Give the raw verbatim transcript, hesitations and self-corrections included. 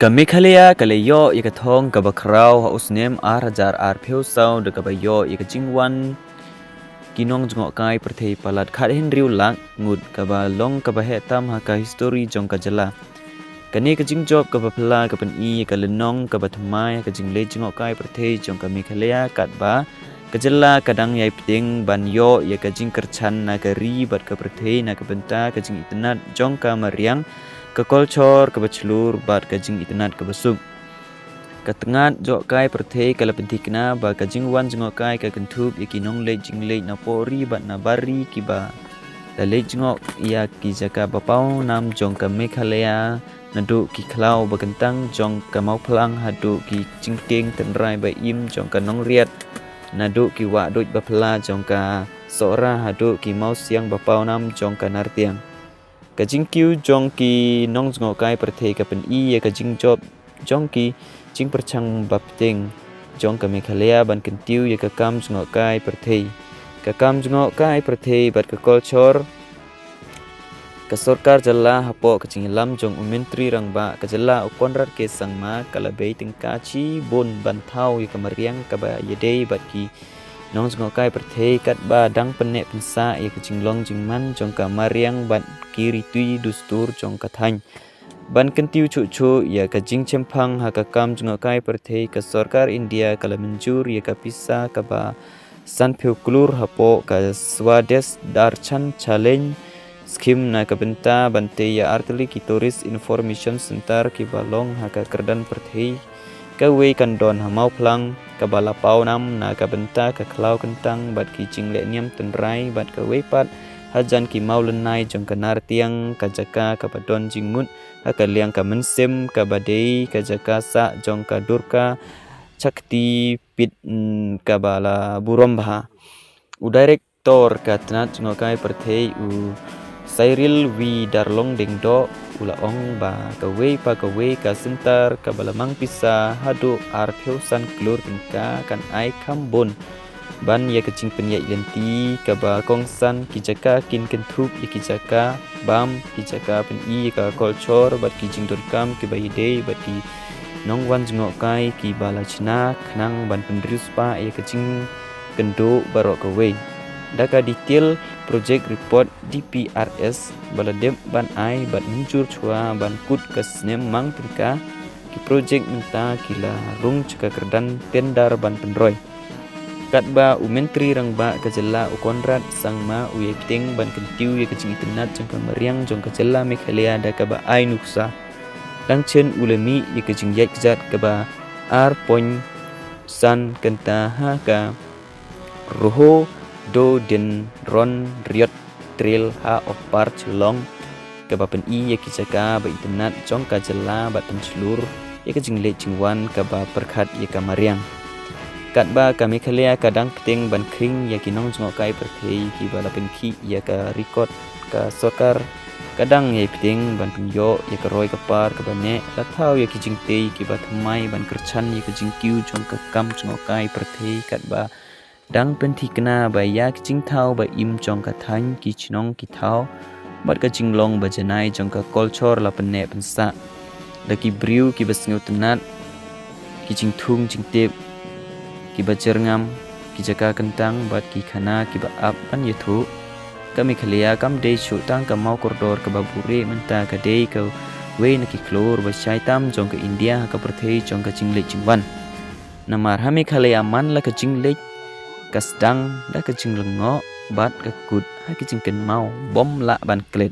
Ka Meghalaya ka la ïoh ïa ka thong kaba khraw ha u snem ar hajar arphew saw da kaba ïoh ïa ka jingwan ki nongjngohkai pyrthei palat khathynriew lak ngut, kaba long kaba heh tam ha ka histori jong ka jylla. Kane ka jingjop kaba phylla ka pyni ïa ka lynnong kaba thymmai ha ka jingleit jngohkai pyrthei jong ka Meghalaya, katba ka jylla ka dang ïai pdiang ban ïoh ïa ka jingkyrchan na ka ri bad ka pyrthei na ka bynta ka jingitynnad jong ka mariang, ka kolshor kaba shlur bad ka jingitynnad kaba suk. Ka tnat jngohkai pyrthei ka la pynthikna ba ka jingwan jngohkai ka kynthup ïa ki nongleit jingleit na pohri bad na bar ri kiba la leit jngoh ïa ki jaka ba pawnam jong ka Meghalaya, naduh ki khlaw ba kyntang jong ka Mawphlang haduh ki jingtieng tynrai ba im jong ka Nongriat, naduh ki wahduid ba phylla jong ka Sohra haduh ki mawsiang ba pawnam jong ka Nartiang. Ka jingkiew jong ki nongjngohkai pyrthei ka pyni ïa ka jingjop jong ki jingpyrshang ba pdeng jong ka Meghalaya ban kyntiew ïa ka kam jngohkai pyrthei. Ka kam jngohkai pyrthei bad ka kolshor, ka sorkar jylla hapoh ka jingïalam jong u Myntri Rangbah ka jylla u Conrad K Sangma ka la bei tyngka shibun ban thaw ïa ka mariang kaba ïadei bad ki nongjngohkai pyrthei, katba dang pynneh pynsah ïa ka jinglong jingman jong ka mariang bad ki riti dustur jong ka thaiñ. Ban kyntiew shuh shuh ïa ka jingshemphang ha ka kam jngohkai pyrthei, ka sorkar India ka la mynjur ïa ka pisa kaba sanphew klur hapoh ka Swadesh Darshan Challenge Scheme na ka bynta ban tei ïa artylli ki Tourist Information Centre kiba long ha ka kyrdan pyrthei. Kawei kan don ha Mawphlang kaba la pawnam na ka bynta ka khlaw kyntang bad ki jingleh niam tynrai, bad kawei pat hajan ki mawlynnai jong ka Nartiang, ka jaka kaba don jingmut ha ka liang ka mynsiem kaba dei ka jaka sah jong ka Durga Shakti Pit, mm, kaba la burom bha. U direct tor ka tnat jngohkai pyrthei u Cyril V Darlong Dengdoh u la ong ba kawei pa kawei ka centre kaba la mang pisa haduh arphew san klur tyngka kan ai kham bun ban ïa ka jingpynïaid lynti kaba kongsan, ki jaka kin kynthup ïa ki jaka bam, ki jaka pyni ïa ka kolshor bad ki jingdonkam kiba ïadei bad ki nongwan jngohkai kiba la shna khnang ban pynriewspah ïa ka jing kynduh baroh kawei. Da ka detail project report D P R S ba la dep ban ai bad mynjur shuwa ban kut ka snem mang tyngka, ki project mynta ki la rung sha ka kyrdan tender ban pynroi. Katba u Myntri Rangbah ka jylla u Conrad Sangma u ïai pdiang ban kyntiew ïa ka jingitynnad jong ka mariang jong ka jylla Meghalaya da kaba ai nuksa, tang shen u la mih ïa ka jingïaid kjat kaba ar point san kynta ha ka Rhododendron Riot Trail ha Opar Shillong, kaba pyni ïa ki jaka ba itynnad jong ka jylla bad pynshlur ïa ka jingleit jingwan kaba pyrkhat ïa ka mariang. Katba ka Meghalaya ka dang pdiang ban khring ïa ki nongjngohkai pyrthei kiba la pynkhih ïa ka record, ka sorkar ka dang ïai pdiang ban pynïoh ïa ka roi ka par kaba neh, la thaw ïa ki jingtei kiba thymmai ban kyrchan ïa ka jingkiew jong ka kam jngohkai pyrthei, katba dang pynthikna ba ïa ki jingthaw ba im jong ka thaiñ, ki shnong ki thaw bad ka jinglong ba janai jong ka kolshor la pynneh pynsah da ki briew kiba sngewtynnad, ki jingthung jingtip kiba jyrngam, ki jaka kyntang bad ki khana kiba ap ban ïathuh. Ka Meghalaya kam dei shuh tang ka mawkordor kaba buhrieh, mynta ka dei kawei na ki khlur ba shai tam jong ka India ha ka pyrthei jong ka jingleit jingwan. Namar ha Meghalaya man la ka jingleit ka sdang da ka jinglyngngoh bad ka kut ha ka jingkynmaw bym lah ban klet.